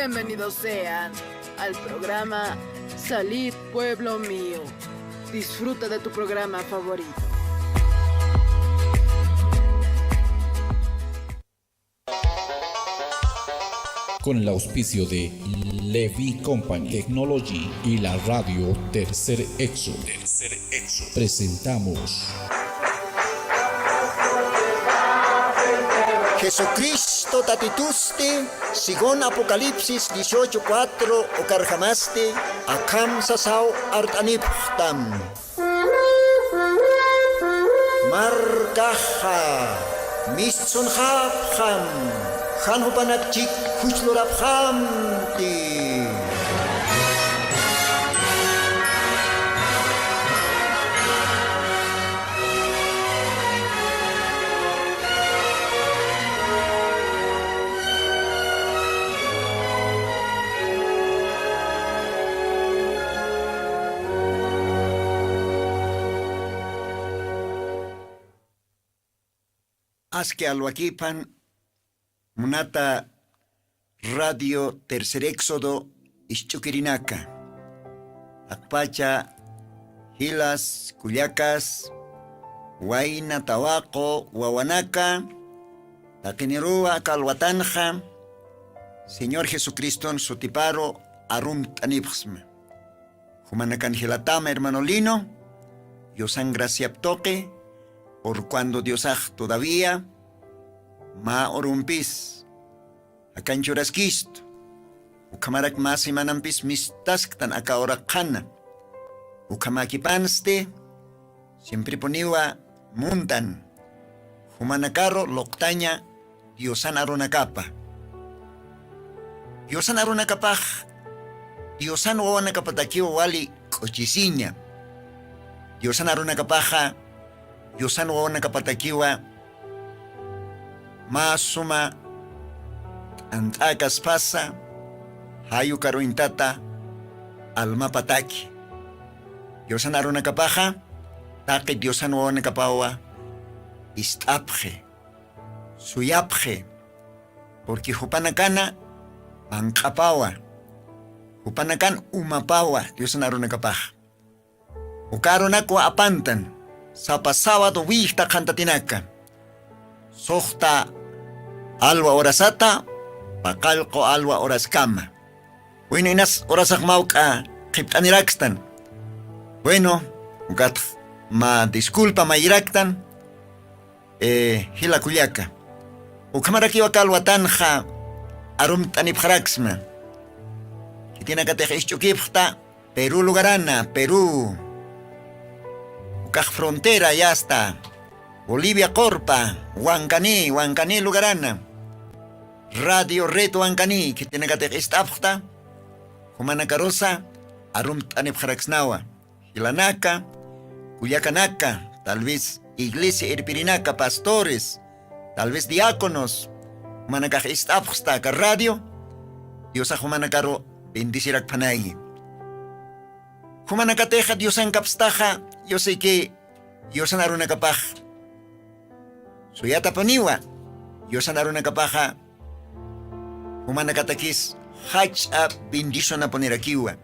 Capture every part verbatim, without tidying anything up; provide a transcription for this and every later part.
Bienvenidos sean al programa Salid, pueblo mío. Disfruta de tu programa favorito. Con el auspicio de Levy Company Technology y la radio Tercer Éxodo, Tercer Éxodo, presentamos Jesucristo Tatitusti, según Apocalipsis dieciocho cuatro, ukarjamasti akham sasaw art'anipxtam. Markaxa mistsunxapxam, jan jupanakchik juchlurapxamti. Aski alwakipan munata Radio Tercer Éxodo isch'ukirinaka, akpacha jilas, kullakas, wayna, tawaqu, wawanaka, taqiniruwa aka alwatanxa Señor Jesucriston sutiparu arumt'anipxsma. Jumanakan jilatama hermano Lino, Diosan graciap tuqi, por cuando Diosax todavía mä urumpis akan churaskistu, ukhamarak mä semanampis mistasktan aka uraqxana, ukhamäkipansti siemprepuniwa muntan, jumanakaru luqtaña Diosan arunakapa. Diosan arunakapax, Diosan wawanakapatakiwa wali k'uchisiña. Diosan arunakapaxa, Diosan wawanakapatakiwa mä suma t'ant'äkaspasa, jay ukaruntata almapataki. Diosan arunakapaxa, taqi Diosan wawanakapawa ist'apxi, suyapxi, porque jupanakana manq'apawa, jupanakan umapawa Diosan arunakapax. Uka arunakwa apantan, sapa sábado wiyjta qhantatinaka, suxta alwa urasata, paqallqu alwa uraskama. Bueno, inas urasax mawk'a qhipt'anirakstan. Bueno, ukatx mä disculpa mayiraktan, eh, jila kullaka. Ukhamarakiwa aka alwatanxa arumt'anipxaraksma. Khitinakatix isch'ukipxta Perú lugarana, Perú. Ukax frontera ya está Bolivia qurpa, Huancaní, Huancaní lugarana. Radio Red Huancaní, khitinakatix ist'apxta, jumanakarusa arumt'anipxaraksnawa. Jilanaka, kullakanaka, tal vez iglesia irpirinaka, pastores, tal vez diáconos, jumanakax ist'apxsta aka radio, Diosax jumanakaru bendecirakpanayi. Jumanakatixa Diosankapstaxa, yo sé que Diosan arunakapax suyatapuniwa, Diosan arunakapaxa jumanakatakis jach'a bendicionapunirakiwa.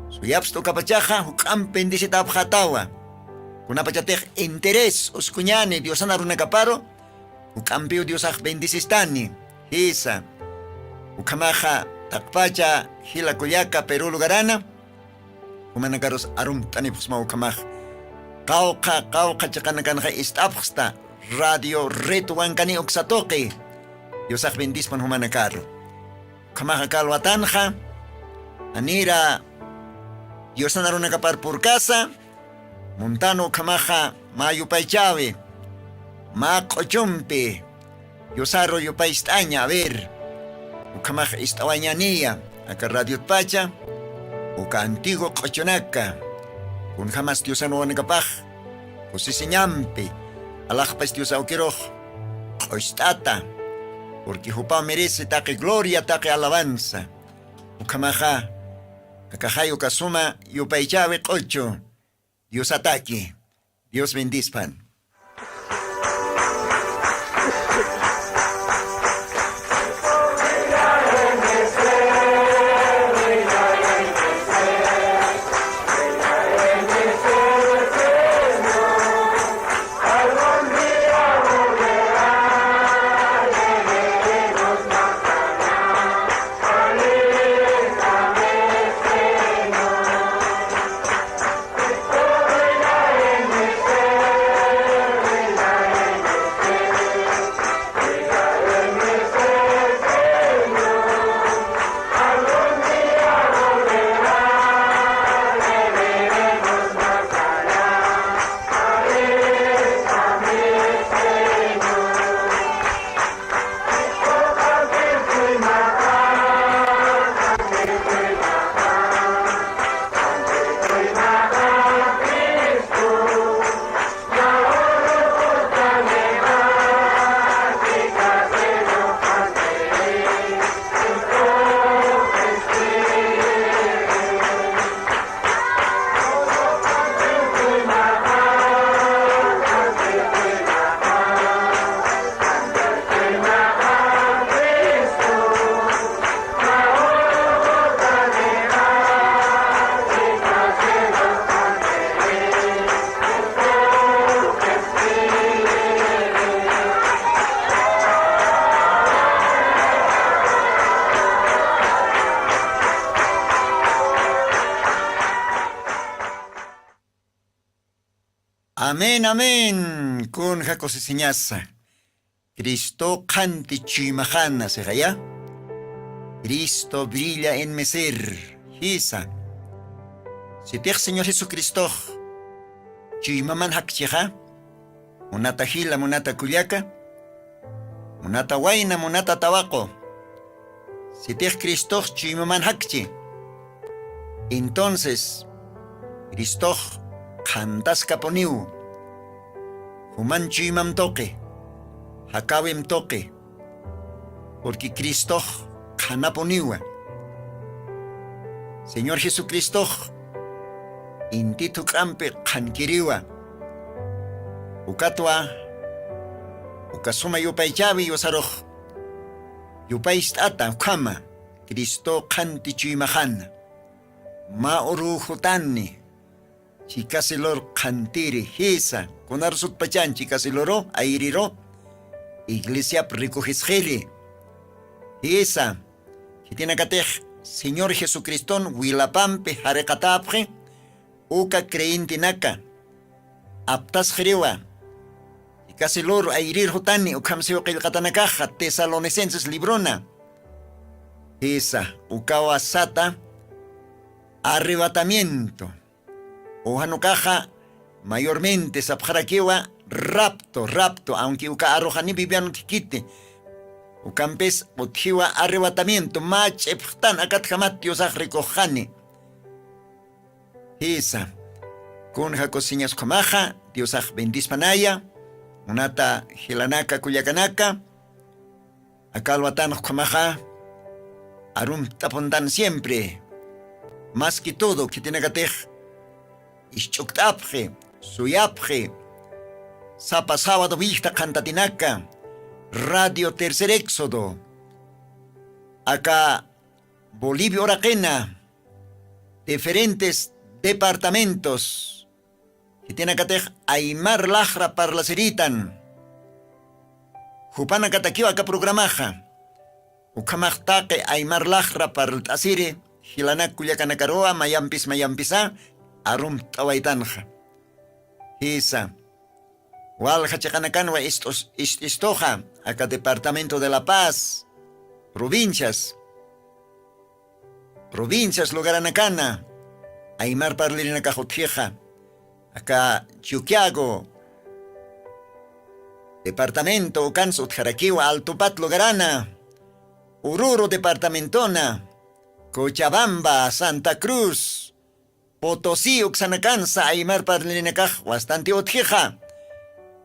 Suyapxsta ukapachaxa juk'amp bendecitapxätawa. Kunapachatix interés uskuñäni Diosan arunakaparu, juk'ampiw Diosax bendecistani. Jisa. Ukhamaxa taqpacha jila kullaka Perú lugarana, jumanakarus arumt'anipxsma ukhamax. Qawqha, qawqha chiqanakanxa ist'apxsta Radio Red Huancaní uksa tuqi. Diosax bendispan jumanakaru. Ukhamaxa aka alwatanxa, janira Diosan arunakapar purkasa, muntan ukhamaxa mä yupaychäwi, mä q'uchumpi, Diosaru yupaycht'aña, a ver, ukhamax ist'awañäniya aka radiotpacha, uka antiguo q'uchunaka, kunjamas Diosan wawanakapax kusisiñampi, alaxpach Dios awkirux q'ucht'ata, porque jupaw merece taqi gloria, taqi alabanza. Ukhamaxa, akaxay uka suma yupaychäwi q'uchu, Diosataki. Dios bendispan. Amén, amén. Kunja kusisiñasa. Cristo qhanti chuymaxana sixaya. Cristo brilla en mi ser. Jisa. Sitix Señor Jesucristox chuymaman jakchixa, munata jila, munata kullaka, munata wayna, munata tawaqu. Sitix Cristox chuymaman jakchi. Entonces, Cristox qhantaskapuniw. Juman chuymam tuqi, jakäwim tuqi. Porque Cristox qhanapuniwa. Señor Jesucristox inti thuk'ampi qhankiriwa. Ukatwa, uka suma yupaychäwi Diosarux yupaycht'ata ukhama, Cristo qhanti chuymaxana. Mä urüxutani, chikasi lur qhantiri, jisa, kunar sutpachan chikasi luru, ayriru, iglesiap rikujisxiri. Jisa, khitinakatix Señor Jesucriston wilapampi jariqatäpxi, uka creyentenaka aptasxiriwa. Chikasi lur ayrir jutani, ukham siw qillqatanakaxa, Tesalonicenses librona. Jisa, ukawa sata arrebatamiento. Ujan ukaxa mayormente sapxarakiwa rapto, rapto, aunque uka arruxani Biblian utjkiti. Ukampis utjiwa arrebatamiento, mä ch'ipxtan akatjamat Diosax rikuxxani. Jisa. Kunja kusiñas ukhamaxa, Diosax bendispanaya, munata jilanaka kullakanaka, aka alwatanx ukhamaxa, arumt'apuntan siempre, más que todo, khitinakatix, isch'ukt'apxi, suyapxi, sapa sábado willjta qhantatinaka, Radio Tercer Éxodo, aka Bolivia uraqina, diferentes departamentos, khitinakatix aymar laxra parlasiritan. Jupanakatakiw aka programaxa. Ukhamax taqi aymar laxra parlt'asiri, jilanak kullakanakaruwa mayampis mayampisa arumt'awaytanxa. Jisa. Walja chiqanakanwa ist'us-, ist'istuxa, aka departamento de La Paz, provincias, provincias lugaranakana, aymar parlirinakax utjixa, aka Chuquiago departamento, ukansa utjarakiwa, Altupat lugarana, Oruro departamentona, Cochabamba, Santa Cruz, Potosí uksanakansa aymar parlirinakax wastanti utjixa.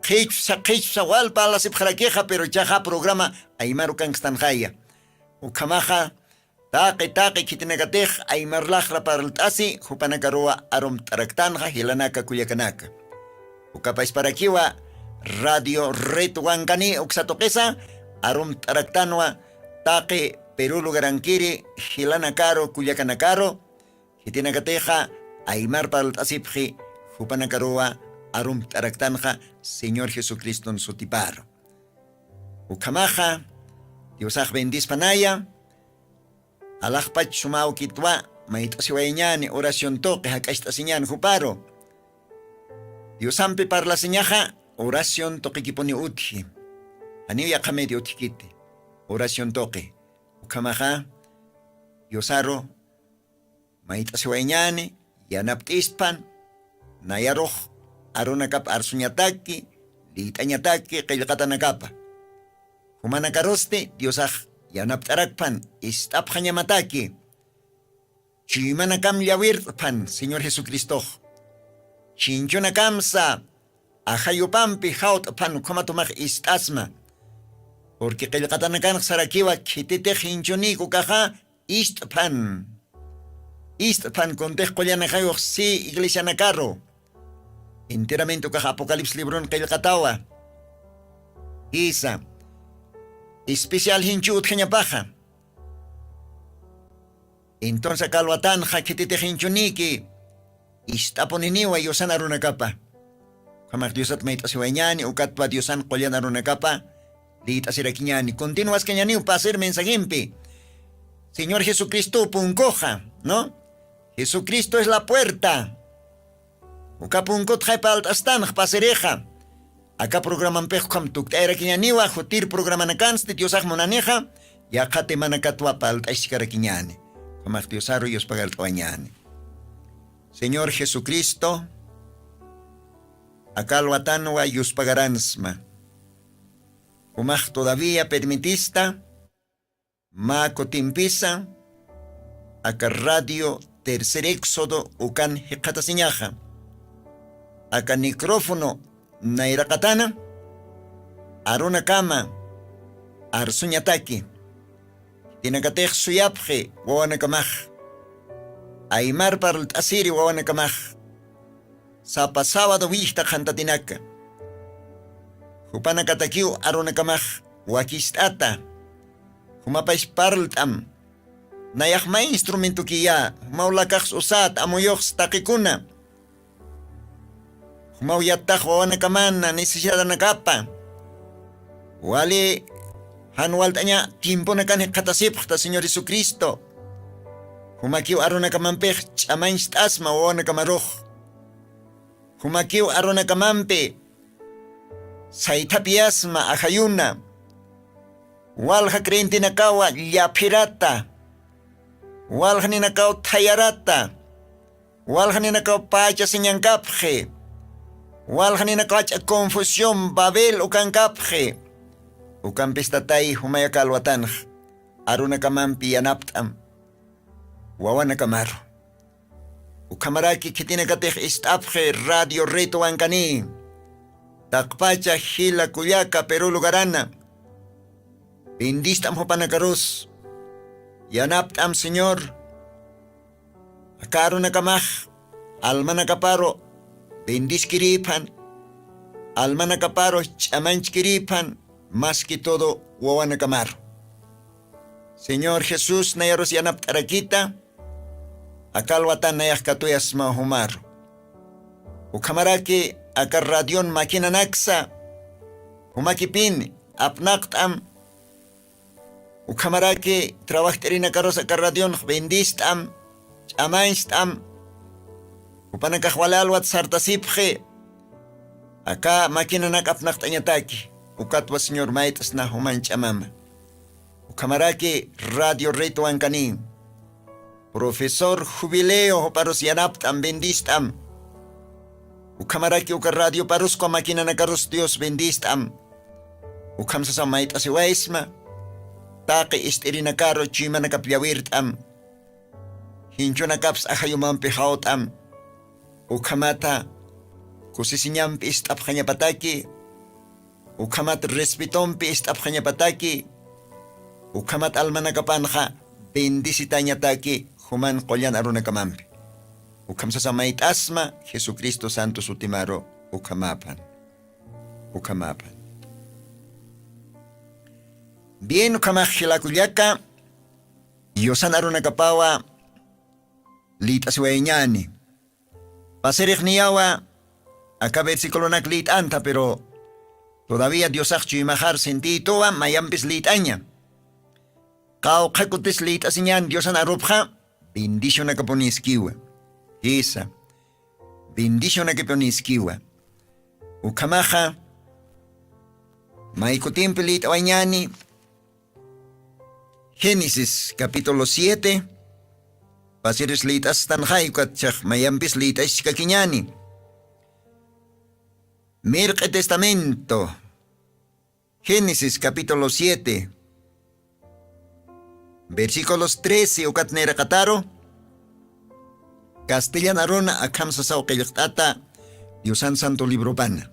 Qhichwsa, qhichwsa wal parlasipxarakixa, pero chaxa programa aymar ukankstanxaya. Ukhamaxa, taqi, taqi khitinakatix aymar laxra parlt'asi, jupanakaruwa arumt'araktanxa jilanaka kullakanaka. Uka pachparakiwa Radio Red Wankani uksa tuqisa, arumt'araktanwa taqi Perú lugarankiri, jilanakaru, kullakanakaru, khitinakatixa aymar parlt'asipxi, jupanakaruwa arumt'araktanxa Señor Jesucriston sutiparu. Ukhamaxa, Diosax bendispanaya, alaxpach sumawkitwa, mayt'asiwayañäni oración tuqi, jak'acht'asiñäni juparu. Diosampi parlasiñaxa, oración tuqikipuni utji. Janiw yaqha medio utjkiti. Oración tuqi. Ukhamaxa, Diosaru mayt'asiwayñäni, yanapt'istpan, nayarux arunakap arsuñataki, liyt'añataki, qillqatanakapa. Jumanakarusti Diosax yanapt'arakpan, ist'apxañamataki. Chuymanakam llawirt'pan Señor Jesucristox. Chinchunakamsa ajayupampi jawt'pan, ukhamat jumax ist'asma. Porque qillqatanakanx sarakiwa, khititix jinchunïk ukaxa, ist'pan. Ist'pan kuntix qullan ajayux si iglesianakaru. Enteramente ukax Apocalipsis libron qillqatawa. Jisa. Especial jinchu utjañapaxa. Entonces aka alwatanxa khititix jinchunïki ist'apuniniwa yusan arunakapa. Ukhamax Diosat mayt'asiwayñäni, ukatpa Diosan qullan arunakapa liyt'asirakiñäni. Continuaskañäniw pasir mensajempi. Señor Jesucristo punkuxa, ¿no? Jesucristo es la puerta. Uka punkutxay palt'astanx pasirixa. Aka programampix ukham tukt'ayarakiñaniwa jutir programanakansti diosax munanixa. Yaqha temanakatwa palt'aschkarakiñani. Ukhamax diosaru yuspagart'awañani. Señor jesucristo, aka alwatanwa yuspagaransma. Umax todavía permitista mä kutimpisa aka radio tercer éxodo ukan jikxatasiñaxa. Aka nicrófono nayraqatana arunakama arsuñataki. Khitinakatix suyapxi wawanakamax, aymar parlt'asiri wawanakamax, sapa sábado wixta qhantatinaka jupanakatakiw arunakamax wakist'ata. Jumapach parlt'am nayaxma instrumentokiyä jumawlakaxs usät amuyuxs taqikuna. Jumaw yattax wawanakamana necesidadanakapa wali jan walt'aña tiemponakan jikxatasipxta señor jesucristo. Jumakiw arunakamampix ch'amañcht'asma wawanakamar ux. Jumakiw arunakamampi saythapiyasma ajayuna. Walja creyentenakawa llaphirata. Walja ninakaw thayarata. Walja ninakaw pacha siñankapxi. Walja ninakaw ach'a confusión babel ukankapxi. Ukampistatay jumayakalwatanx arunakamampi yanapt'am wawanakamaru. Ukhamaraki khitinakatix ist'apxi radio retowankani. Taqpacha jila kullaka peru lugarana bendist'am jupanakarus. Yanapt'am señor. Aka arunakamax almanakaparu bendiskiriphan. Almanakaparu ch'amanchkiriphan. Maski todo wawanakamaru señor jesús nayarus yanapt'arakita. Aka alwatan nayax katuyasma jumaru. Ukhamaraki aka radion makinanaksa jumakipin apnaqt'am. Ukhamaraki trabajt'irinakarus aka radionx bendist'am ch'amancht'am. Jupanakax wali alwat sartasipxi. Aka maquinanak apnaqt'añataki ukatwa señor mayt'asna juman ch'amama. Ukhamaraki radio retowankani. Profesor jubileo juparus yanapt'am bendist'am. Ukhamaraki uka radioparuskwa maquinanakarus dios bendist'am. Ukham sasa mayt'asiwaysma. Taqi ist'irinakaru chuymanakap llawirt'am. Jinchunakaps ajayumampi jawt'am. Ukhamata kusisiñampi ist'apxañapataki. Ukhamat respetompi ist'apxañapataki. Ukhamat almanakapanxa bendisitañataki juman qullan arunakamampi. Ukham sasa mayt'asma jesucristo santo sutimaru. Ukhamapan. Ukhamapan. Bien ukhamax jilakullaka. Yusan arunakapawa lït'asiwayñani. Pasirixniyawa aka versiculonak lït'anta pero todavía diosax chuymaxar sentiytuwa mayampis lït'aña. Qawqha kutis lït'asiñan diosan arupxa bendicionakapuniskiwa. Jisa. Bendicionakapuniskiwa. Ukhamaxa maykutimpi lït'awañani. Génesis capítulo siete. Pasiris lït'astanxay ukatchax mayampis lït'aschkakiñani. Mirq'i testamento. Génesis capítulo siete. Versículos trece ukat niraqataru. Castellan aruna akham sasaw qillqt'ata diosan santo libropana.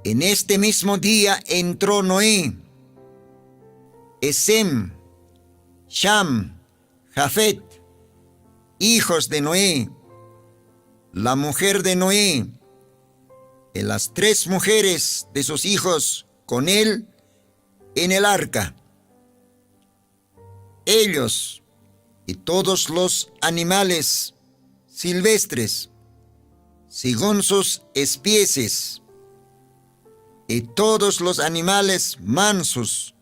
En este mismo día entró Noé, Esem, Cham, Jafet, hijos de Noé, la mujer de Noé, y las tres mujeres de sus hijos con él en el arca. Ellos y todos los animales silvestres según sus especies, y todos los animales mansos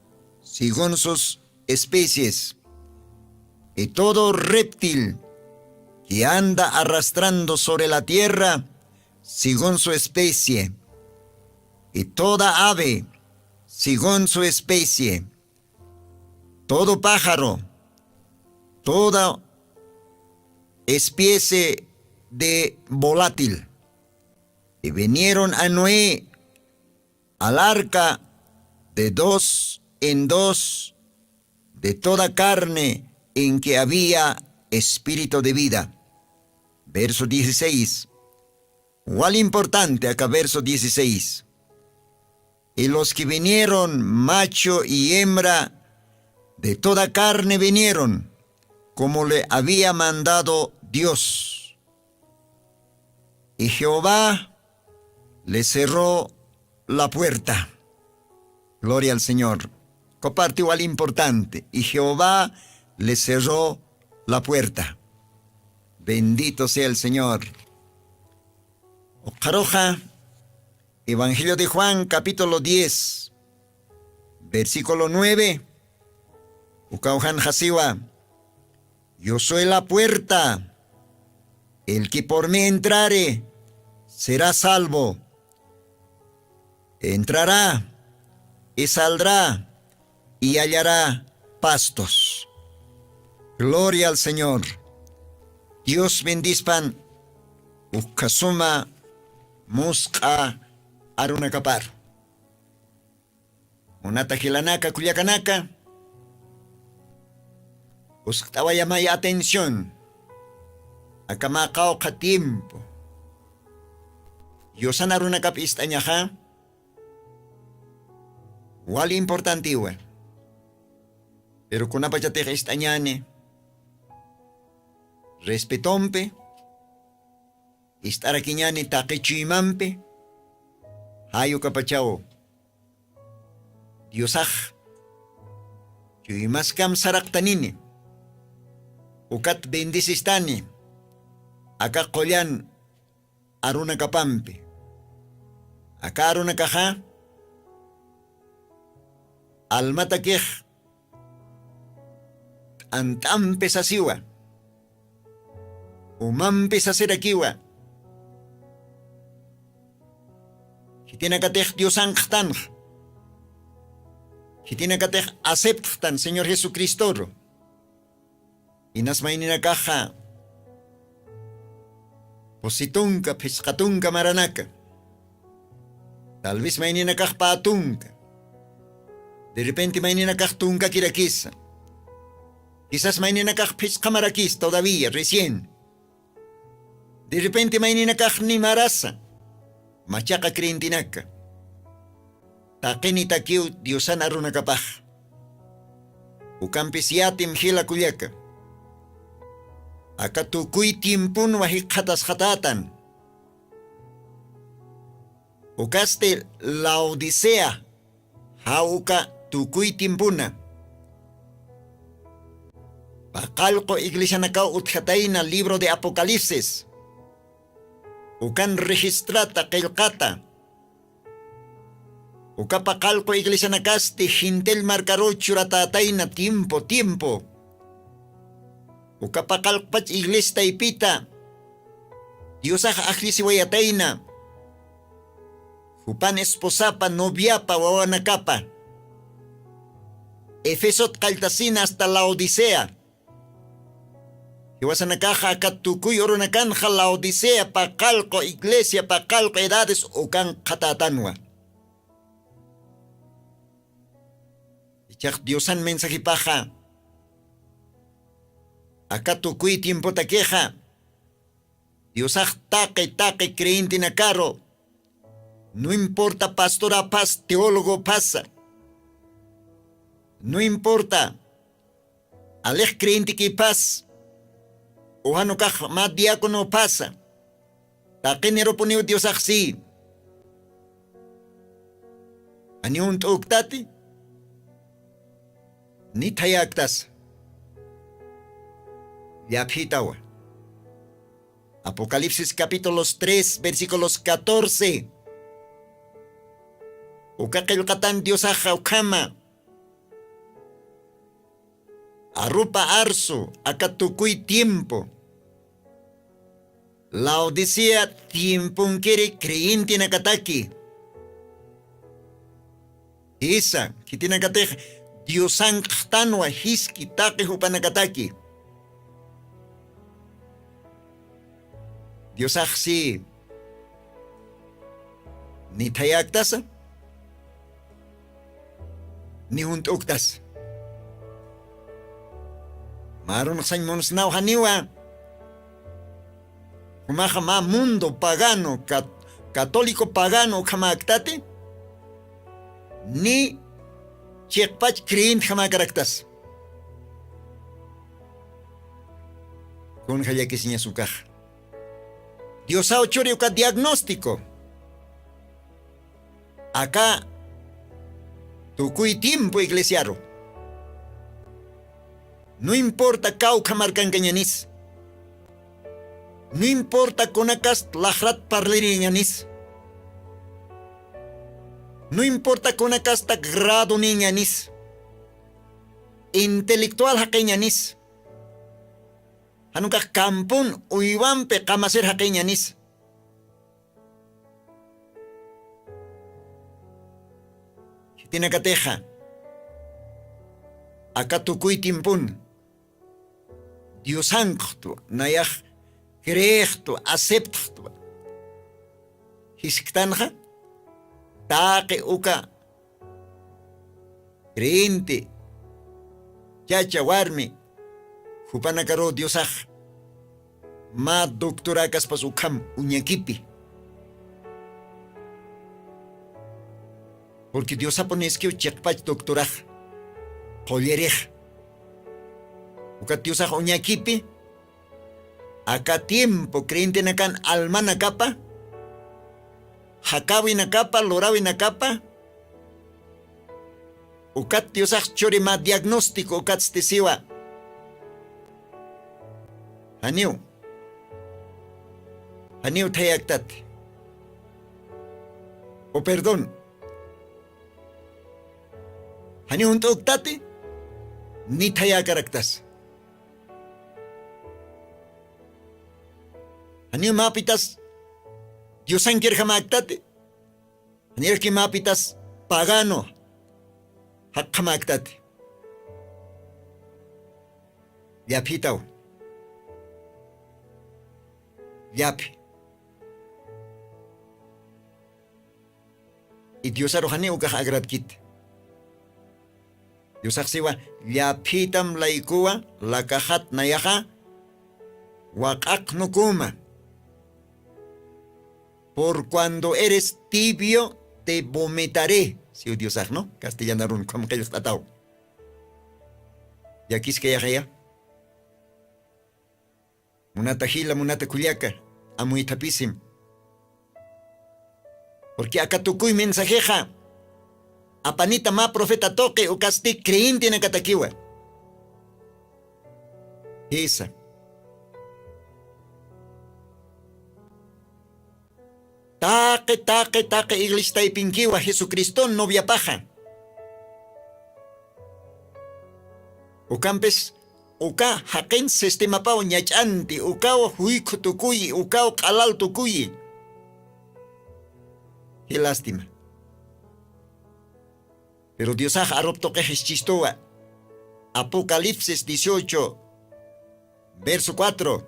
según sus especies, y todo reptil y anda arrastrando sobre la tierra según su especie, y toda ave según su especie, todo pájaro, toda especie de volátil. Y vinieron a Noé al arca de dos en dos, de toda carne en que había espíritu de vida. Verso dieciséis. Wal importante aka verso dieciséis. Y los que vinieron, macho y hembra, de toda carne vinieron, como le había mandado Dios. Y Jehová le cerró la puerta. Gloria al Señor. Uka parti wal importante. Y Jehová le cerró la puerta. Bendito sea el Señor. Ukxaruxa, Evangelio de Juan, capítulo diez, versículo nueve. Ukaw janxa siwa: "Yo soy la puerta. El que por mí entrare será salvo. Entrará y saldrá y hallará pastos". Gloria al Señor. Dios bendispan uka suma musq'a arunakapar. Munata jilanaka, kullakanaka, uskt'awayamay atención. Aka mä qawqha tiempo Diosan arunakap ist'añaxa wal importantiwa. Pero kunapachatix ist'añani respetompi, ist'arakiñani taqi chuymampi, jay ukapachaw Diosax chuymaskam saraqtanini, ukat bendisistani aka qullan arunakapampi. Aka arunakaxa almatakix t'ant'ampi sasiwa, umampi sasirakiwa. Khitinakatix Diosanxtanxa, khitinakatix aceptxtan Señor Jesucristoru. Inas mayninakaxa pusi tunka, phisqa tunka maranaka. Tal vez mayninakax pä tunka. De repente mayninakax tunkakirakisa. Quizás mayninakax phisqa marakis todavía, recién. De repente mayninakax ni marasa. Machaqa creyentenaka. Taqinitakiw Diosan arunakapax. Ukampis yatim jila kullaka. Aka tukuy tiemponwa jikxatasxatätan. Ukasti Laodicea, jaw uka tukuy tiempona. Paqallqu iglesianakaw utjatayna libro de Apocalipsis. Ukan registrata qillqata. Uka paqallqu iglesianakasti gentil markaruw churatätayna tiempo, tiempo. Uka paqallqpach iglesia taypita Diosax ajllisiwayatayna. Jupan esposapa, noviapa, wawanakapa. Efesot qalltasina hasta Laodicea. Jiwasanakaxa aka tukuy urunakanxa Laodicea paqallqu iglesia, paqallqu edades ukan qhatätanwa. Ichax Diosan mensajipaxa aka tukuy tiempotakixa Diosax taqi taqi creyentenakaru, no importa pastorapas, teólogopas, no importa alix creyentekipas, o jan ukax mä diáconopas, taqinirupuniw Diosax si. Janiw uñt'uktati, ni thayäktasa. Llapjitawa. Apocalipsis capítulos tres, versículos catorce. Uka qillqatan Diosaxa ukhama arupa arsu aka tukuy tiempo. Laodicea tiemponkiri creyentenakataki. Jisa, khitinakatix diosankxtanwa jiski taqi jupanakataki. Diosaxsi ni thayäktasa ni junt'uktas. Mä arunxsañ munsnaw janiwa. Jumaxa mä mundo pagano, católico pagano ukhamäktati ni chiqpach creyentjamäkaraktas. Kunja llakisiñas ukaxa. Diosaw churi uka diagnóstico aka tukuy tiempo iglesiaru. No importa kawkha markankañanis, no importa kunakast laqrat parlariñanis, no importa kunakasta grado niñanis, intelectual jaqiñanis, janukax kampun uywampi qamasir jaqiñanis. Khitinakatixa aka tukuy timpun diosanqxtwa nayax creextwa aceptxtwa. Jisktanxa taqi uka creyente chacha warmi jupanakaruw diosax mä doctoräkaspas ukham uñakipi. Porque diosapuniskiw chiqpach doctorax qullirix. Ukat diosax uñakipi aka tiempo creyentenakan almanakapa jakäwinakapa luräwinakapa. Ukat diosax churi mä diagnóstico ukatsti siwa. Janiw janiw thayaktati. O perdón, janiw junt'uktati ni thayäkaraktas. Janiw mäpitas diosankirjamäktati. Janiraki mäpitas pagano jakxamäktati. Llaphitaw llaphi. Y diosaru janiw ukax agradkit. Diosaxsiwa llaphitam laykuwa lakaxat nayaxa waq'aqnukuma. Por cuando eres tibio te vomitaré siw diosaxnu castellanarun kham qillqt'ataw. Llakiskayaxaya. Munata jila munata kullaka amuythapisim. Porque aka tukuy mensajexa apanita mä profeta tuqi ukasti creyentenakatakiwa. Jisa. Taqi taqi taqi iglesia taypinkiwa jesucriston noviapaxa. Ukampis uka jaqin sistemapaw ñach'anti ukaw juykhu tukuyi ukaw q'alal tukuyi. Jilástima. Pero diosax arup tuqix ischistuwa. Apocalipsis dieciocho verso cuatro.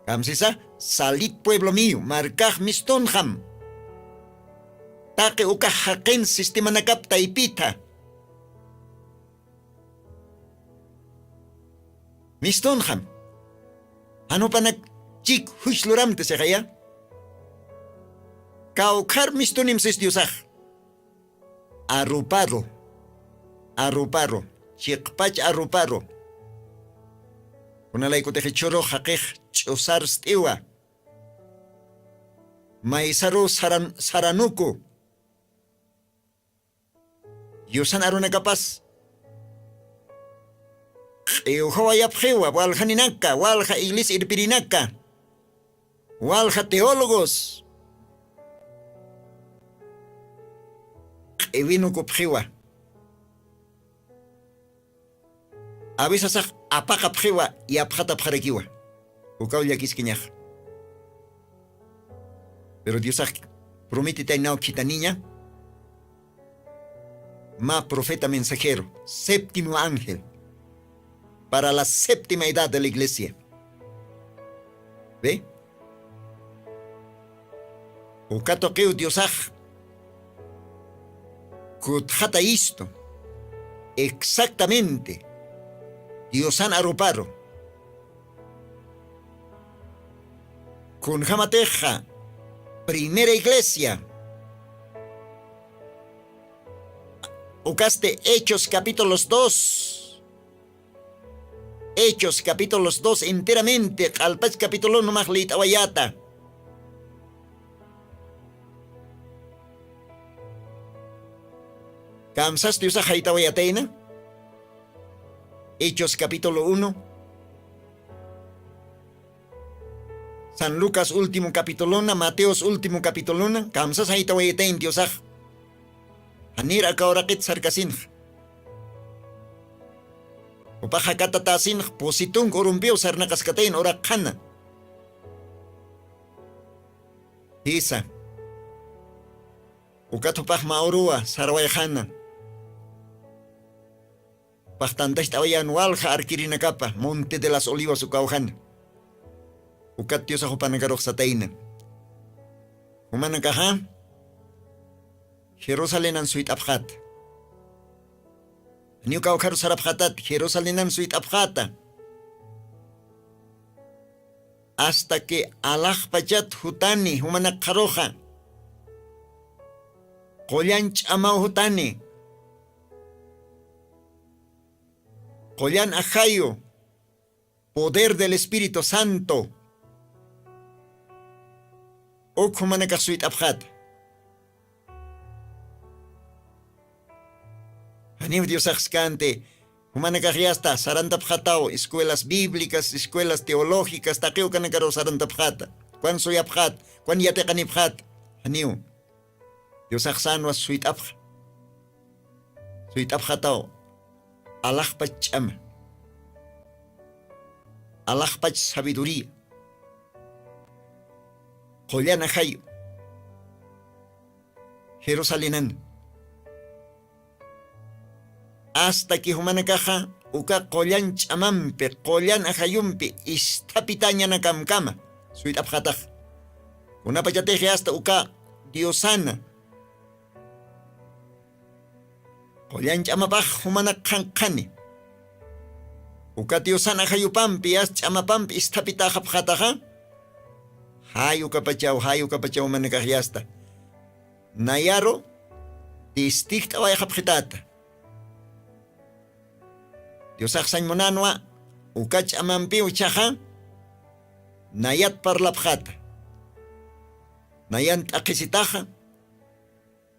Kamsisa salit pueblo miyu markax mistunxam. Taqi ukax jaqin sistemanakap taypitha. Mistunxam. Janupanak chik juch luramta sixaya. Kawkhar mistunim sis diosax. Aruparu aruparu chiqpach aruparu. Kunalaykutixi chhurux jaqix ch'usar st'iwa. Maysaru saranuku. Yusan arunakapas q'iwjawayapxiwa waljaninaka walja iglesia irpirinaka walja teólogos. Q'iwinukupxiwa. Avisasax apaqapxiwa yapxatapxarakiwa. Ukaw llakiskiñax. Pero diosax prometitaynaw khithaniña, mä profeta mensajero, séptimo ángel para la séptima edad de la iglesia. ¿Ve? Uka tuqiw diosax kutxata istu exactamente diosan aruparu. Kunjamatixa primera iglesia, ukasti hechos capítulos dos, hechos capítulos dos enteramente q'alpach capítulo numax lït'awayata. Kamsas diosax jaytawayatayna. Hechos capítulo uno, san lucas último capítulona, mateos último capítulona kamsas jaytawayatayn diosax. Janir aka uraqit sarkasinxa. Upax jakatatäsinxa pusitunk urumpiw sarnaqaskatayn uraqxana. Jisa. Ukat jupax mä uruwa sarwayxana. Paxtantacht'awayan walja arkirinakapa monte de las olivas ukawjana. Ukat diosax jupanakarux satayna, jumanakaxa jerusalenan suyt'apxata. Janiw kawkharu sarapxatat jerusalenan suyt'apxata. Asta que alaxpachat jutani jumanakxaruxa, qullan ch'amaw jutani. Qullan ajayu, poder del espíritu santo uk jumanakax suyt'apxata. Janiw diosaxskanti. Jumanakax yasta sarantapxataw escuelas bíblicas, escuelas teológicas taqi ukanakaruw sarantapxata. Kwan suyapxata, kwan yatiqanipxata. Janiw. Diosaxsanwa suyt'apxa. Suyt'apxataw alaxpach ch'ama, alaxpach sabiduría, qullan ajayu jerusalenan. Asta que jumanakaxa uka qullan ch'amampi, qullan ajayumpi isthapitañanakamkama suyt'apxatax. Kunapachatixi asta uka diosana qullan ch'amapax jumanak qhanqhani, uka diosan ajayupampi yasta ch'amapampi isthapitaxapxataxa. Jay ukapachaw, jay ukapachaw jumanakax yasta nayaru tistijt'awayxapxitata. Diosax sañ munanwa uka ch'amampiw ichhaxa nayat parlapxata. Nayan t'aqhisitaxa,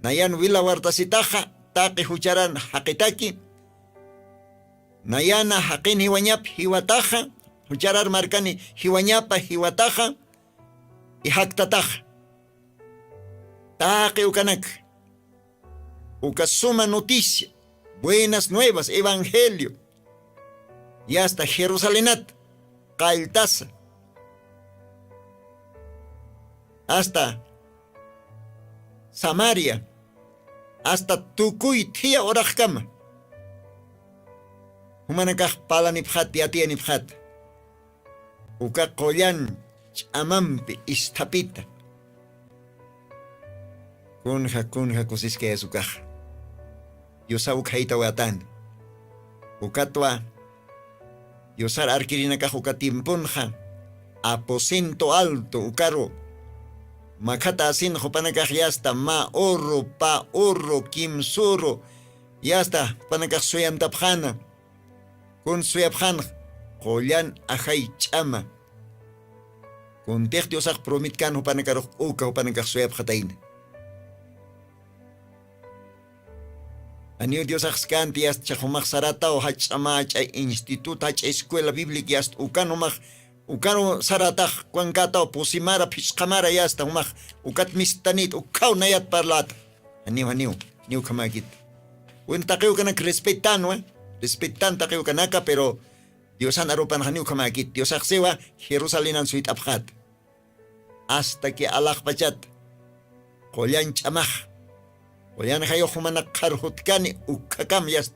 nayan wila wartasitaxa, taqi jucharan jaqitaki, nayana jaqin jiwañap jiwataxa, jucharar markani jiwañapa jiwataxa, ijaktataxa. Taqi ukanak uka suma noticia, buenas nuevas, evangelio, yasta jerusalenat qalltasa, asta samaria, asta tukuy thiya uraxkama jumanakax palanipxat yatiyanipxat. Uka qullan ch'amampi isthapita. Kunja kunja kusiskayas ukaxa. Diosaw ukhaytawatan. Ukatwa diosar arkirinakax uka tiemponxa aposento alto ukaru makhata asin jupanakax yasta mä urru pä urru kimsuru yasta jupanakax suyantapxana. Kun suyapxanx qullan ajay ch'ama. Kuntix diosax prometkan jupanakarux uka jupanakax suyapxatayna. Aniw diosaxskanti yasta chaxumax sarataw jach'a mä jach'a instituto jach'a escuela bíblica yasta ukan jumax ukaru saratax kuwankataw pusimara phisqamara yasta jumax ukat mistanit ukhaw nayat parlata. Janiw janiw. Niw ukhamäkit. Win taqiw ukanak respetanwa, respetan taqiw ukanaka pero diosan arupan janiw ukhamäkit diosaxsiwa jerusalenan suyt'apxat. Asta que alaxpachat qullan ch'amax. Qullan jayux jumanak qhar jutkani ukhakam yast.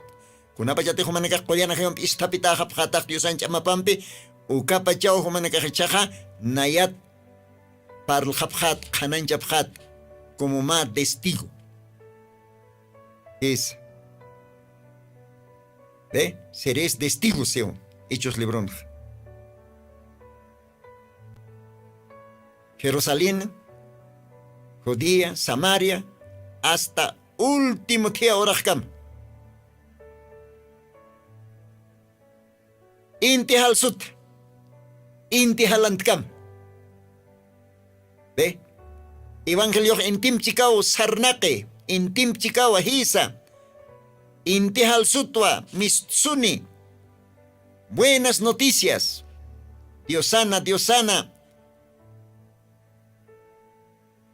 Kunapachatix jumanakax qullan jayumpi isthapitaxapxatax diosan ch'amapampi, ukapachaw jumanakax ichaxa nayat parlxapxat qhananchapxat, como mä testigo. Jisa. Ve, seréis testigos siw. Hechos libronxa. Jerusalén, Judía, Samaria, hasta último thiya uraxkam. Inti jalsut, inti jalantkam. Ve, evangeliox intimp chikaw sarnaqi, intimp chikaw jisa. Inti jalsutwa mistsuni. Buenas noticias. Diosana, diosana.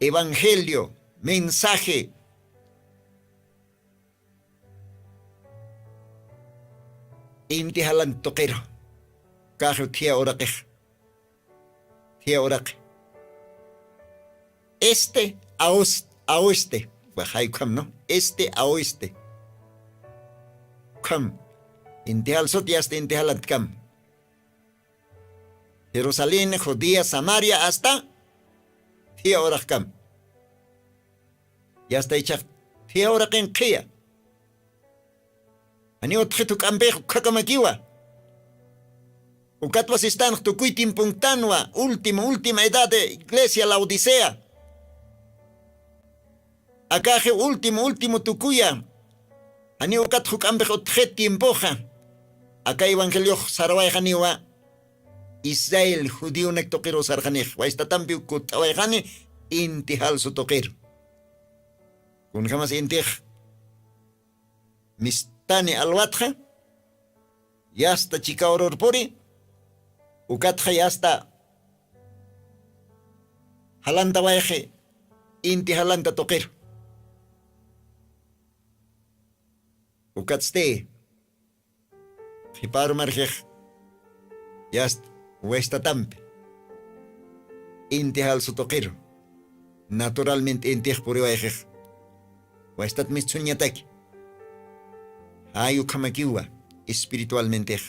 Evangelio, mensaje. Inti jalan tuqiru. Kaxi thiya uraqix. Thiya uraqi. Este a os-, a oeste. Waxay ukham, ¿no? Este a oeste. Ukham. Inti jalsut yasta inti jalantkam. Jerusalén, Judía, Samaria, hasta thiya uraqkam. Yasta ichax thiya uraqin qhiya. Janiw utjit juk'ampix ukhakamakiwa. Ukatwa sistanx tukuy tiemponktanwa, último, última edad de iglesia Laodicea. Akaxi último, último tukuya. Janiw ukat juk'ampix utjit tiempoxa. Aka evangeliox sarawayxaniwa Israel judionak tuqiruw sarxanix. Waystatampiw kutt'awayxani inti jalsu tuqiru. Kunjamas intix mistani alwatxa, yasta chika ururpuri, ukatxa yasta jalantawayxi inti jalanta tuqiru. Ukatsti qhiparu marjix yasta waystatampi inti jalsu tuqiru. Naturalmente intix puriwayxix. Waystat mistsuñataki. Jay ukhamakiwa espiritualmentix.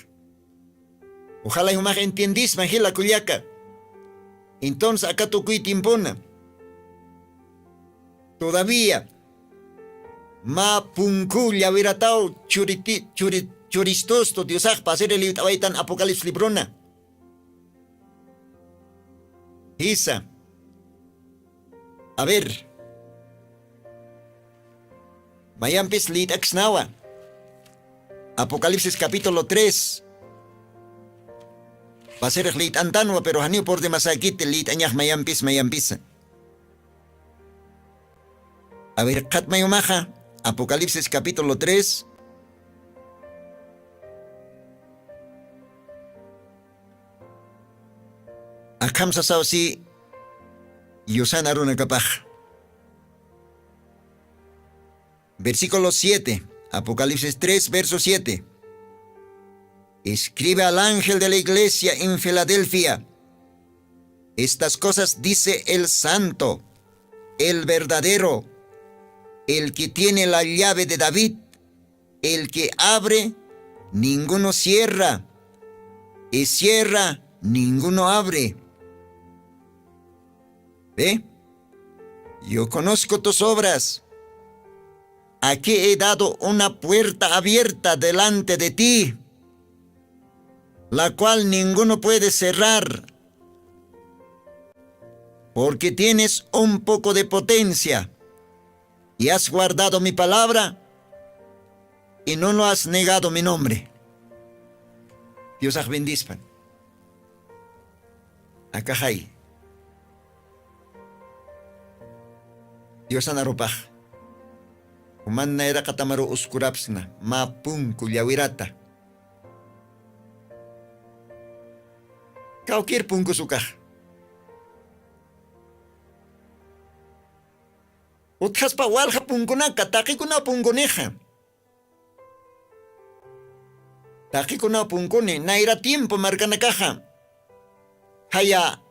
Ojalá jumax entiendisma jila kullaka. Entonces aka tukuy tiempona todavía mä punku llawirataw churiti-, churi-, churistustu Diosax pasiri liyt'awaytan Apocalipsis librona. Jisa. A ver. Mayampis liyt'aksnawa. Apocalipsis capítulo tres. Pasirix liyt'antanwa, pero janiw por demasakiti liyt'añax mayampis, mayampisa. A ver, qhatmayumaxa, Apocalipsis capítulo tres. Akham sasaw si yusana runakapax. Versículo siete, Apocalipsis tres, verso siete. Escribe al ángel de la iglesia en Filadelfia. Estas cosas dice el santo, el verdadero, el que tiene la llave de David, el que abre, ninguno cierra, y cierra, ninguno abre. ¿Ve? Yo conozco tus obras. Aquí he dado una puerta abierta delante de ti, la cual ninguno puede cerrar, porque tienes un poco de potencia, y has guardado mi palabra, y no lo has negado mi nombre. Diosax bendispan. Akaxay. Diosan arupax. Juman nayraqatamaru uskurapsna, mä punku llawirata. Cualquier punkus ukax. Utjaspa walja punkunaka, taqikuna punkunixa. Taqikuna punkuni, nayra tiempo markanakaxa. Jaya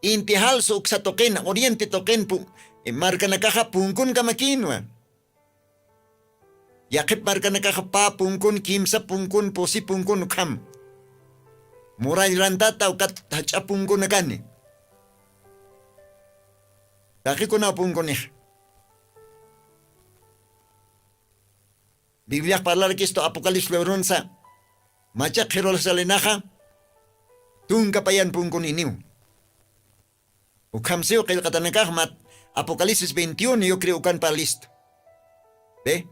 inti jalsu uksa tuqin, oriente tuqin pu-, markanakaxa punkun kamakinwa. Yaqhip markanakaxa pä punkun, kimsa punkun, pusi punkun ukham. Murallrantata ukat jach'a punkunakani. Taqikunaw punkunix. Bibliax parlarakistu Apocalipsis librunsa, machaq Jerusalinaxa tunka payan punkuniniw. Ukhamsiw qillqatanakax mat Apocalipsis veintiuno, yo creo ukan parlistu. Ve.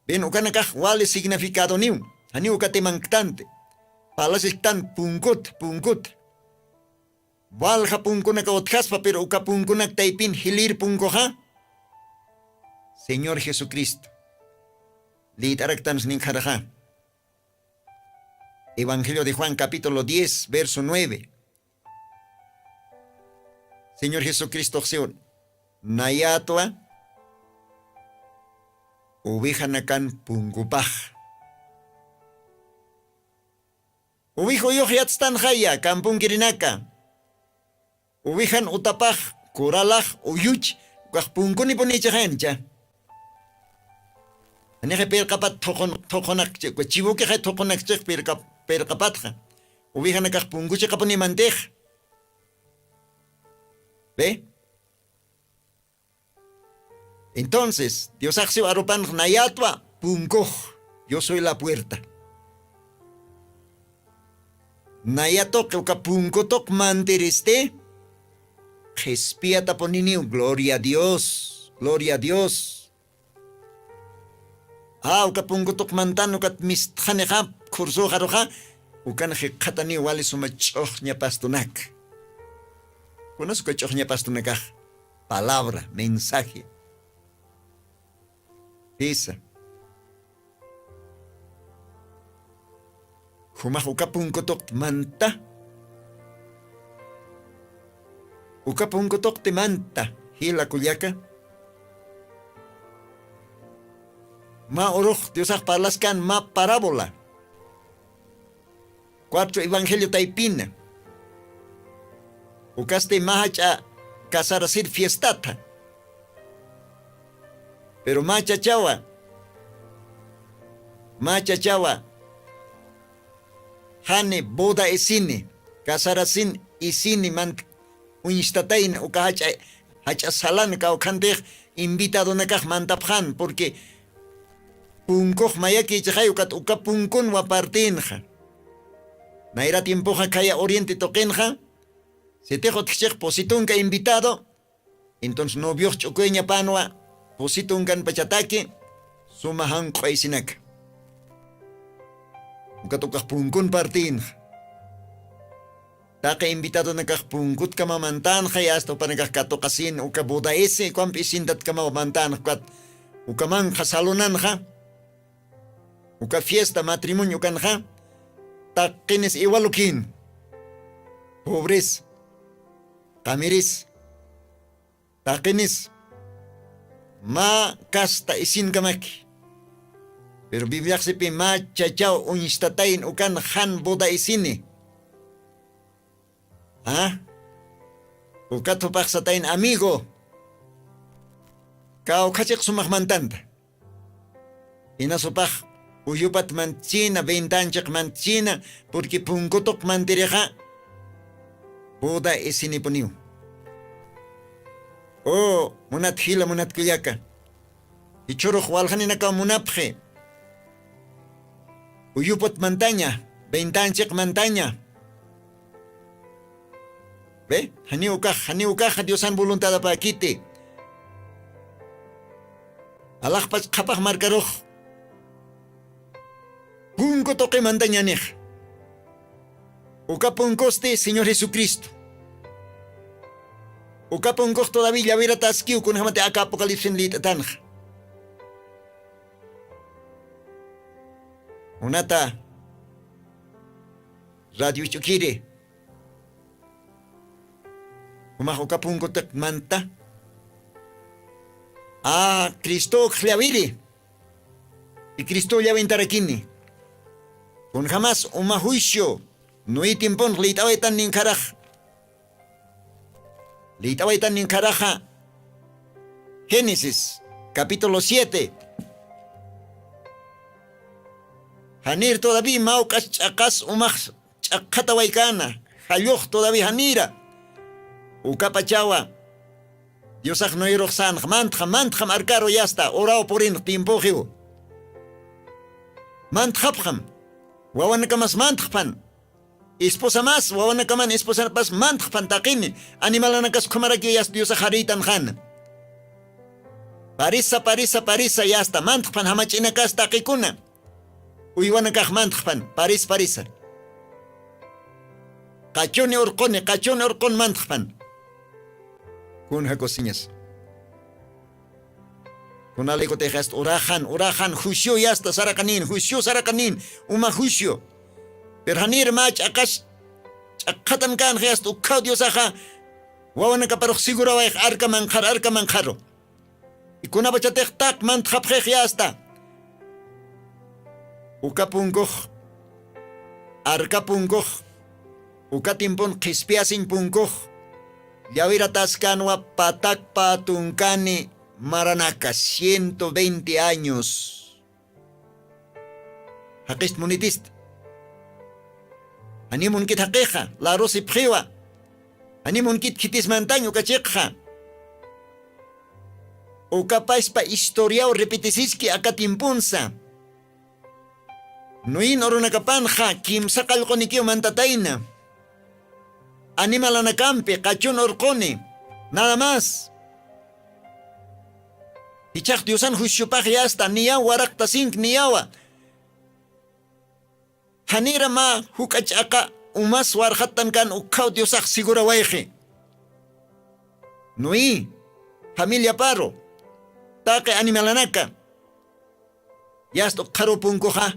Ven, ukanakax wali significadoniw. Janiw ukatimanktanti. Parlasiktan punkut, punkut. Walja punkunaka utjaspa, pero uka punkunak taypin jilir punkuxa Señor Jesucristo. Liyt'araktansi ninkharaxa. Evangelio de Juan, capítulo diez, verso nueve. Señor Jesucristox siw: Nayatwa ovejanakan punkupax. Ovejuyux yatstanxaya, kampunkirinaka. Ovejan utapax, coralax, uyuch, ukax punkunipunichixayancha. Janixa pirqapat thuqun-, thuqunakchi-, chivokixa thuqunakchix pirqa-, pirqapatxa. Ovejanakax punkuchiqapunimantix. ¿Ve? Entonces, Diosax siw arupanx: Nayatwa punkux, yo soy la puerta. Naya tuqi uka punku tuq mantiristi, qhispiyatapuniniw, gloria a Dios, gloria a Dios. Ah, uka punku tuq mantan ukat mistxanixa, khursuxaruxa, ukan jikxataniw wali suma ch'uxña pastunak. Kunas uka ch'uxña pastunakax: palabra, mensaje. Jisa. Jumax uka punku tuqti manta. Uka punku tuqti manta, jila kullaka. Mä urux Diosax parlaskan mä parábola. Cuatro evangelio taypina. Ukasti mä jach'a casarasir fiestatha. Pero mä chachawa, mä chachawa, jani boda isini, casarasin isini mant-, uñstatayna uka jach'a, jach'a salan kawkhantix invitadonakax mantapxan, porque punkux mayakichixay ukat uka punkunwa partinxa. Nayra tiempoxa khaya oriente tuqinxa, sitix utjchix pusi tunka invitado, entonces noviox ch'ukuyañapanwa, pusi tunkanpachataki, suma janq'u isinaka. Ukat ukax punkun partinxa. Taqi invitadonakax punkutkama mantanxa, y hasta jupanakax katuqasin, uka boda isi, ukampi isintatkama mantanxa, ukat ukamanxa salonanxa, uka fiesta matrimonio ukanxa, taqinis iwalukin. Pobres, qamiris, taqinis, mä casta isinkamaki. Pero Bibliaxsipi mä chachaw uñstatayn ukan jan boda isini. ¿Ah? Ukat jupax satayn amigo. Kawkhachiq sumax mantanta. Inasupax uyupat mantchina, ventanchiq mantchina, porque punkutuq mantirixa boda isinipuniw. O, munat jila, munat kullaka. Jichhurux waljaninakaw munapxi. Uyupat mantaña, ventanchiq mantaña. ¿Ve? Janiw ukax, janiw ukaxa Diosan voluntadapäkiti. Alaxpach qhapaq markarux. Punku tuqi mantañanix. Uka punkusti Señor Jesucristo. Uka punkux todavía llawirataskiw kunjamati aka Apocalipsin lït'atanxa. Munata radio ch'ukiri. Jumax uka punkutiq manta. A, Cristox llawiri. Y Cristo llawintarakini. Kunjamas uma juicio, Noé tiemponx lït'awaytan ninkharax. Liyt'awaytan ninkharaxa Génesis, capítulo siete. Janir todavía mawk'as ch'aqas umax ch'aqxatawaykana, jallux todavía janira. Ukapachawa Diosax Noerux sanx mantxa, mantxam arkaru yasta, uraw purinx tiempoxiw. Mantxapxam, wawanakamas mantxpan. Esposamas, wawanakaman esposanapas mantxpan taqini, animalanakas ukhamarakiw yasta Diosax jarïtan jana. Parisa, parisa, parisa yasta, mantxpan jamach'inakas taqikuna. Uywanakax mantxpan, paris, parisa. Qachuni urquni, qachuni urqun mantxpan. Kun jakusiñas. Kunalikutix yasta uraxan, uraxan, juicio yasta saraqanin, juicio saraqanin, uma juicio. Pero janir mä ch'aqas, ch'aqxatan kan yasta ukhaw Diosaxa, wawanakaparux segurawayx arka manqhar, arka manqharu. Ikunapachatix taq mantxapxix yasta. Uka punkux, arka punkux, uka tiempon qhispiyasiñ punkux, llawirataskanwa patakpa tunkani maranaka, ciento veinte años. Jaqist munitista. Janiw munkit jaqixa, larusipxiwa. Janiw munkit khitismantañ uka chiqxa. Ukapaspa historiaw repetisiski aka tiemponsa. Noin urunakapanxa kimsa qallqunikiw mantatayna. Animalanakampi qachun urquni, nada más. Ichax Diosan juiciopax yasta, niyaw waraqtasink niyawa. Janira mä juk'a ch'aqa umas warxattan kan ukhaw Diosax segurawayxi. Noé, familiaparu, taqi animalanaka. Yasta ukxaru punkuxa,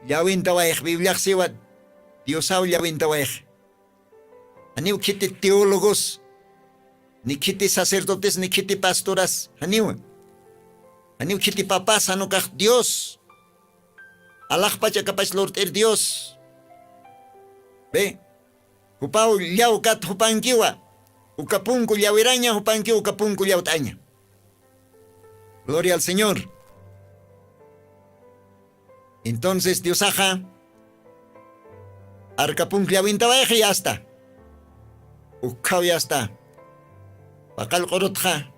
llawintawayx, Bibliax siwa, Diosaw llawintawayx. Janiw khiti teólogos, ni khiti sacerdotes, ni khiti pastoras, janiw. Janiw khiti papas, jan ukax Dios. Alaxpach akapach lurt'ir Dios. Ve, jupaw llaw kat jupankiwa, uka punku llawiraña, jupankiw uka punku llawt'aña. Gloria al Señor. Entonces Diosaxa arka punk llawintawayxi yasta. Ukhaw yasta. Paqallq urutxa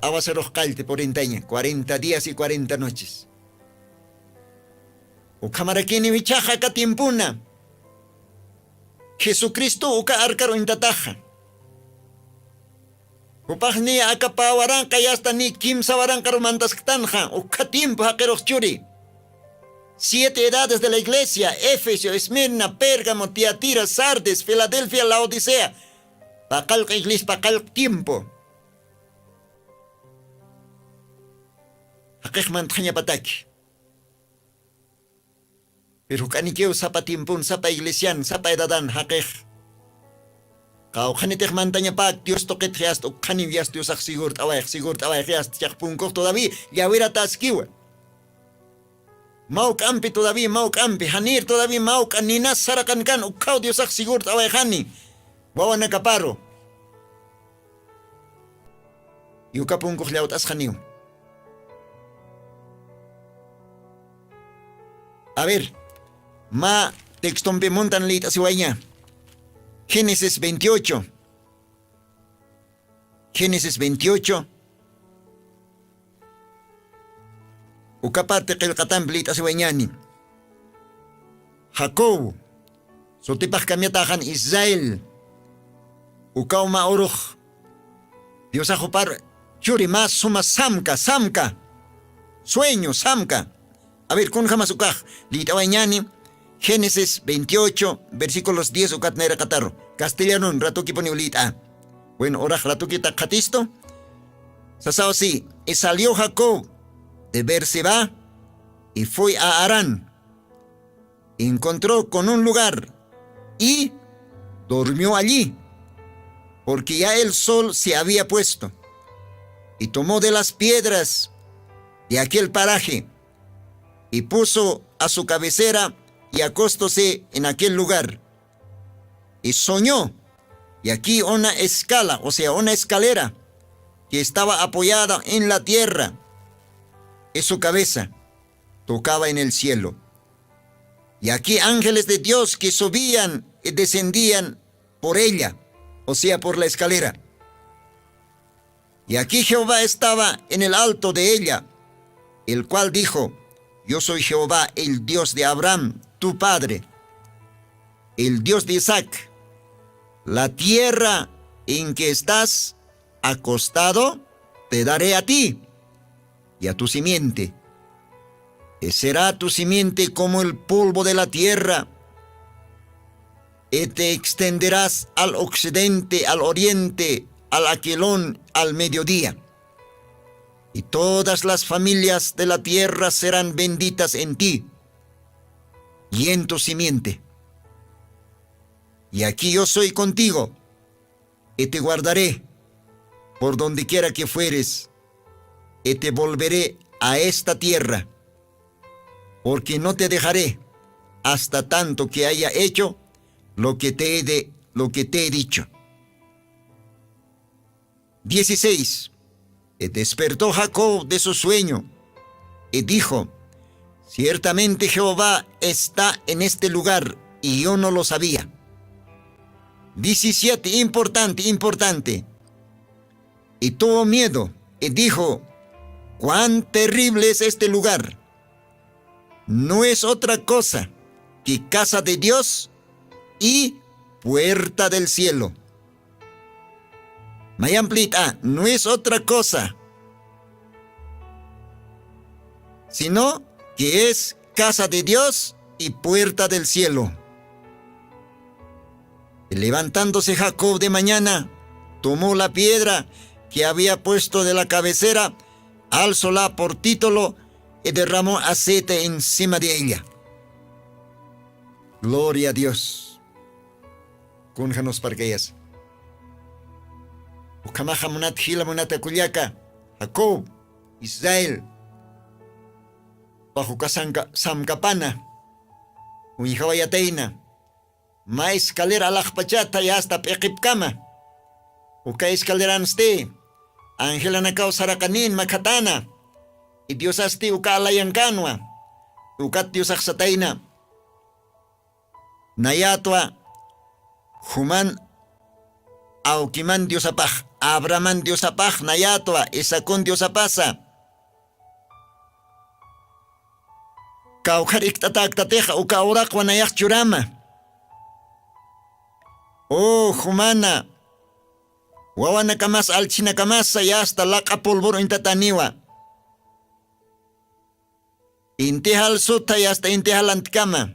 aguacerux qallti purintaña, cuarenta días y cuarenta noches. Ukhamarakiniw ichaxa aka tiempona Jesucristo uka arkaru uñtataxa. Jupax niya aka pä waranqa yasta niy kimsa waranqaru mantasktanxa, ukha tiempo jaqirux churi. Siete edades de la iglesia, Éfeso, Esmirna, Pérgamo, Tiatira, Sardis, Filadelfia, Laodicea. Paqallq iglesia, paqallq tiempo. Jaqix mantxañapataki. Pero juk'anikiw sapa tiempon, sapa iglesian, sapa edadan jaqix. Qawqhanitix mantañapäk Dios tuqitx yasta, ukkhaniw yasta Diosax sigurt'awayx, sigurt'awayx yasta, chax punkux todavía llawirataskiwa. Mawk'ampi todavía, mawk'ampi, janir todavía mawk'a ninas saraqan kan, ukhaw Diosax sigurt'awayxani wawanakaparu. Yuka punkux llawt'asxaniw. A ver, mä textompi muntan liyt'asiwayña. Génesis veintiocho. Génesis veintiocho. Uka parte qillqatampi liyt'asiwayñani. Jacob, sutipax cambiataxan Israel. Ukaw mä urux Diosax jupar churi mä suma samka, samka. Sueño, samka. A ver, kunjamas ukax liyt'awayñani, Génesis veintiocho, versículos diez ukat nayraqataru. Castellanun ratukipuniw liyt'a. Bueno, urax ratukita qhatistu. Sasaw si, y salió Jacob de Beerseba y fue a Harán. Encontró con un lugar y durmió allí, porque ya el sol se había puesto. Y tomó de las piedras de aquel paraje y puso a su cabecera y acostóse en aquel lugar. Y soñó Y aquí una escala, o sea, una escalera que estaba apoyada en la tierra, y su cabeza tocaba en el cielo. Y aquí ángeles de Dios que subían y descendían por ella, o sea, por la escalera. Y aquí Jehová estaba en el alto de ella, el cual dijo: "Yo soy Jehová, el Dios de Abraham, tu padre, el Dios de Isaac. La tierra en que estás acostado te daré a ti y a tu simiente. Y será tu simiente como el polvo de la tierra, y te extenderás al occidente, al oriente, al aquilón, al mediodía. Y todas las familias de la tierra serán benditas en ti y en tu simiente. Y aquí yo soy contigo, y te guardaré por donde quiera que fueres, y te volveré a esta tierra, porque no te dejaré hasta tanto que haya hecho lo que te he de, lo que te he dicho". Dieciséis. Y despertó Jacob de su sueño, y dijo: "Ciertamente Jehová está en este lugar, y yo no lo sabía". Diecisiete, importante, importante. Y tuvo miedo, y dijo: "Cuán terrible es este lugar. No es otra cosa que casa de Dios y puerta del cielo". Mayan plit'a, no es otra cosa, sino que es casa de Dios y puerta del cielo. Levantándose Jacob de mañana, tomó la piedra que había puesto de la cabecera, alzóla por título y derramó aceite encima de ella. Gloria a Dios. Kunja nusparkayasa. Ukhamaxa munat jila, munata kullaka, Jacob, Israel, pax uka sanka-, samkapana uñjawayatayna, mä escalera alaxpachata y hasta p'iqipkama. Uka escaleransti angelanakaw saraqanin makhatana. Y Diosasti uka alayankanwa. Ukat Diosax satayna: "Nayatwa juman awkiman Diosapax, Abrahaman Diosapax, nayatwa Isaacun Diosapasa. Kawkhar ikt'atäktatixa uka uraqwa nayax churama. O jumana, wawanakamas, allchhinakamasa, y hasta laq'a polvor uñtataniwa. Inti jal sutha y hasta inti jal antkama,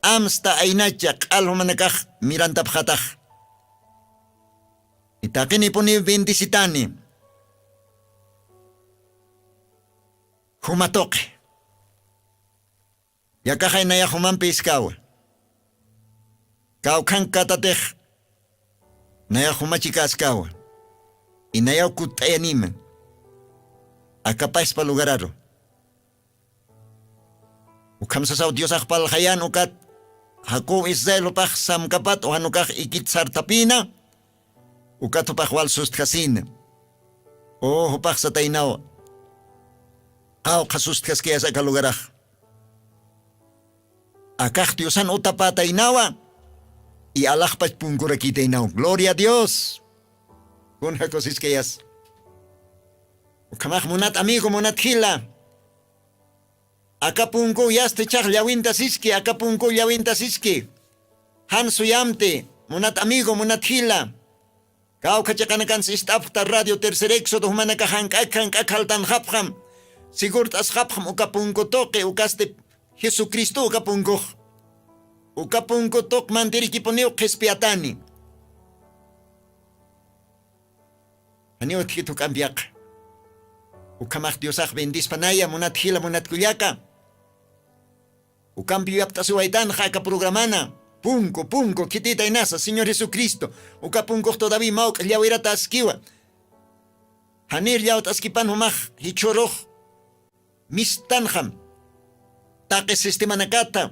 amsta aynacha q'al jumanakax mirantapxatax. Y taqinipuniw bendecitani. Juma tuqi. Yakaxay nayax jumampi iskawa. Kawkhankatatix nayax juma chikaskawa. Y nayaw kutt'ayanima. Akapaspa lugararu. Ukham sasaw Diosax parlxayan ukat Jacob Israel jupax samkapat, o jan ukax ikit sartapïna, ukat jupax wal sustjasïna. O jupax sataynaw: Qawqha sustjaskayas aka lugarax. Akax Diosan utapätaynawa, y alaxpach punkurakïtaynaw. Gloria a Dios. Kunja kusiskayas. Ukhamax munat amigo, munat jila. Aka punku yasta ichhax llawinta siski, aka punku llawinta siski. Jan suyamti, munat amigo, munat jila. Kawkha chiqanakansa ist'apxta Radio Tercer Éxodo, jumanakax jank'ak, jank'ak jaltanxapxam. Sigurt'asxapxam uka punku tuqi, ukasti Jesucristo uka punkux. Uka punku tuq mantirikipuniw qhispiyatani. Janiw utjkit juk'ampiyaqa. Ukhamax Diosax bendispanaya, munat jila, munat kullaka. Ukampi yapt'asiwaytanxa aka programana. Punku, punku, khititaynasa, Señor Jesucristo. Uka punkux todavía mawk'a llawirata askiwa. Janir llawt'askipan jumax jichhürux. Mistanxam. Taqi sistemanakata.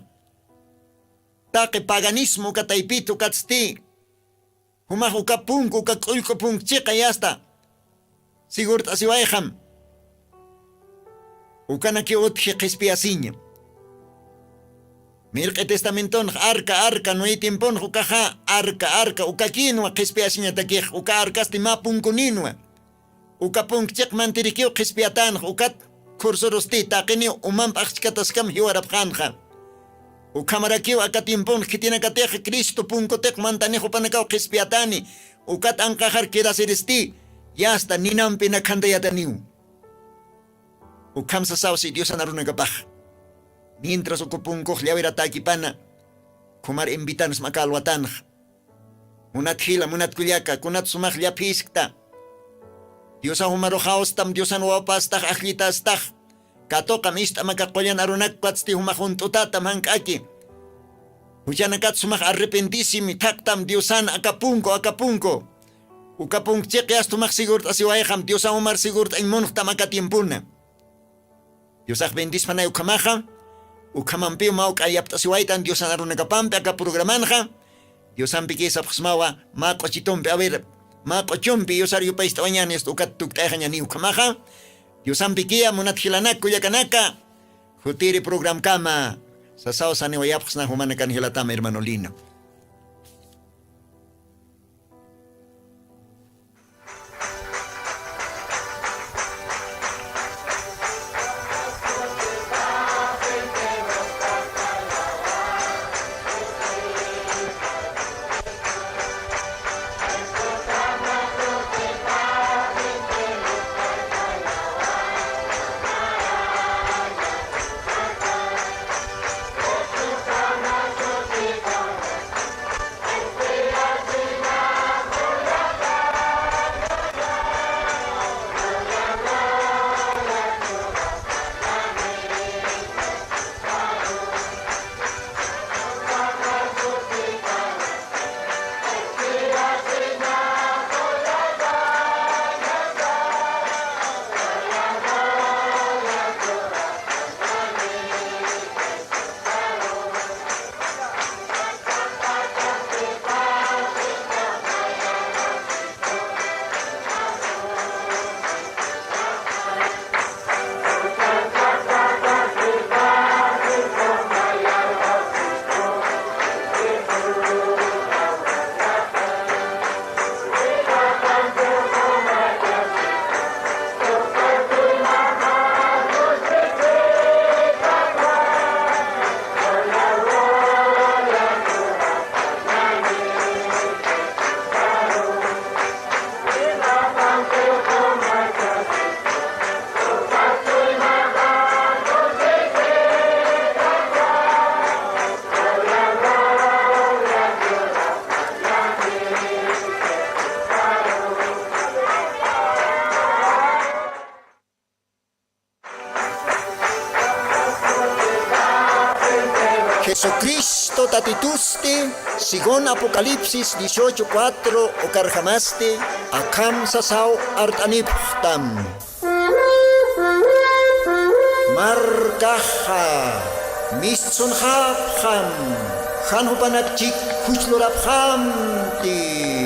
Taqi paganismo uka taypit ukatsti. Jumax uka punku, uka k'ullk'u punkchiqa yasta sigurt'asiwayxam. Ukanakiw utji qhispiyasiña. Mirq'i testamentonx arka, arka, Noé tiemponx ukaxa arka, arka, ukakïnwa qhispiyasiñatakix, uka arkasti mä punkuninwa. Uka punkchiq mantirikiw qhispiyatänx, ukat khursurusti taqiniw umamp axchkataskam jiwarapxänxa. Ukhamarakiw aka tiemponx khitinakatix Cristo punkutiq mantanix jupanakaw qhispiyatäni, ukat anqaxar quedasiristi, yasta ninampi nakhantayataniw. Ukham sasaw si Diosan arunakapax. Mientras uku punkux llawiratäkipana, khumar invitansma aka alwatanxa. Munat jila, munat kullaka, kunat sumax llaphiskta. Diosax umaruxawstam, Diosan wawapastax, ajllitastax. Katuqam ist'am aka qullan arunak katsti jumax junt'utatam jank'aki. Juchanakat sumax arrepentisimi, thaqtam Diosan aka punku, aka punku. Uka punkchiq yasta jumax sigurt'asiwayxam, Diosan umar sigurt'añ munxtam aka tiempona. Diosax bendispanay ukhamaxa, ukhamampiw mawk'a yapt'asiwaytan Diosan arunakapampi aka programanxa, Diosampikiy sapxsmawa, mä q'uchitumpi, a ver, mä q'uchumpi Diosar yupayst'awañäni, hasta ukat tukt'ayxañäni ukhamaxa, Diosampikiya munat jilanak kullakanaka, jutiri programkama, sasaw saniwayapxsna jumanakan jilatam hermano Lino. Jesucristo Tatitusti, según Apocalipsis dieciocho cuatro, ukarjamasti akham sasaw art'anipxtam. Markaxa mistsunxapxam, jan jupanak chik juch lurapxamti.